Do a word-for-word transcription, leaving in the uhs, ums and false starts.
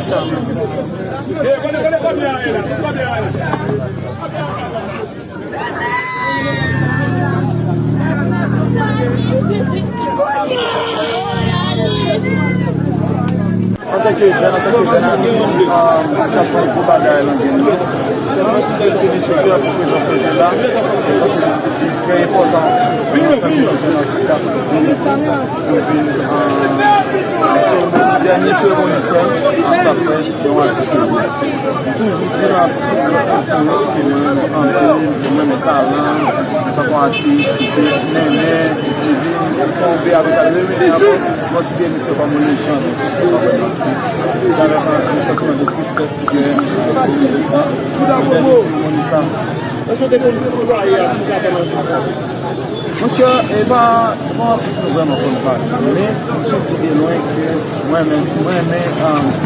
Antanke jèn, antanke jèn atis, ah, k ap fè yon gwo bagay nan game nan, sèlman ki te nesesè pou prezans mwen te la, se paske li trè enpòtan pou nou antanke jèn atis la, pou nou vin, ah, dènye seremoni frè m k ap fè yon atis. Toujou di la pou yo ke mwen renmen anpil, mwen renmen talan, tankou atis, ki te mennen, ki te vin, ki tonbe avèk sa, yo mennen ankò, konsidere misye kòm yon lejann. Sa avèk yon santiman de tristès ki gen, euh, pou mwen nan seremoni sa. Èske w te konn plwaye atis la pandan jounen an? Monchè, e pa, e pa yon atis nou vrèman konn pale, men m santi de lwen ke mwen menm, mwen renmen, um,